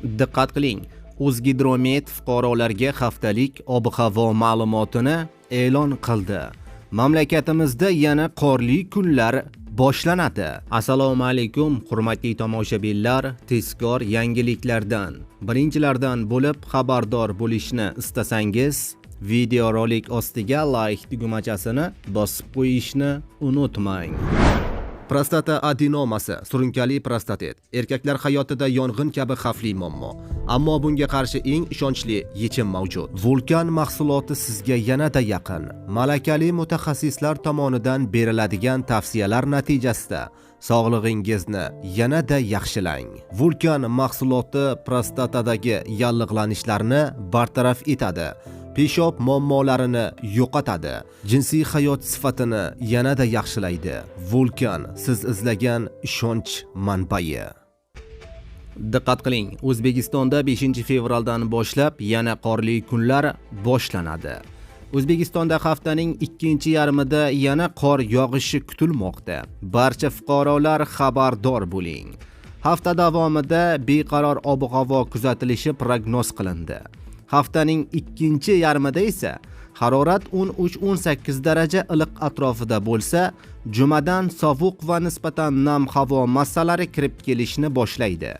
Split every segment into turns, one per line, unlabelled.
Diqqat qiling, O'zgidromet fuqarolarga haftalik ob-havo ma'lumotini e'lon qildi. Mamlakatimizda yana qorli kunlar boshlanadi. Assalomu alaykum, hurmatli tomoshabinlar, tezkor yangiliklardan birinchilardan bo'lib xabardor bo'lishni istasangiz, videorolik ostiga like tugmachasini bosib qo'yishni unutmang. Prostata adenomasi, surunkali prostatit erkaklar hayotida yong'in kabi xavfli muammo. Ammo bunga qarshi eng ishonchli yechim mavjud. Vulkan mahsuloti sizga yanada yaqin. Malakali mutaxassislar tomonidan beriladigan tavsiyalar natijasida sog'lig'ingizni yanada yaxshilang. Vulkan mahsuloti prostatadagi yallig'lanishlarni bartaraf etadi. Peshob muammolarini yo'qotadi. Jinsiy hayot sifatini yanada yaxshilaydi. Vulkan siz izlagan ishonch manbai. Diqqat qiling, O'zbekistonda 5-fevraldan boshlab yana qorli kunlar boshlanadi. O'zbekistonda haftaning ikkinchi yarmida yana qor yog'ishi kutilmoqda. Barcha fuqarolar xabardor bo'ling. Hafta davomida beqaror ob-havo kuzatilishi prognoz qilindi. Haftaning ikkinchi yarmida esa harorat 13-18 daraja iliq atrofida bo'lsa, jumadan sovuq va nisbatan nam havo massalari kirib kelishni boshlaydi.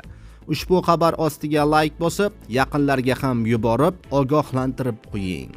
Ushbu xabar ostiga like bosib, yaqinlarga ham yuborib, ogohlantirib qo'ying.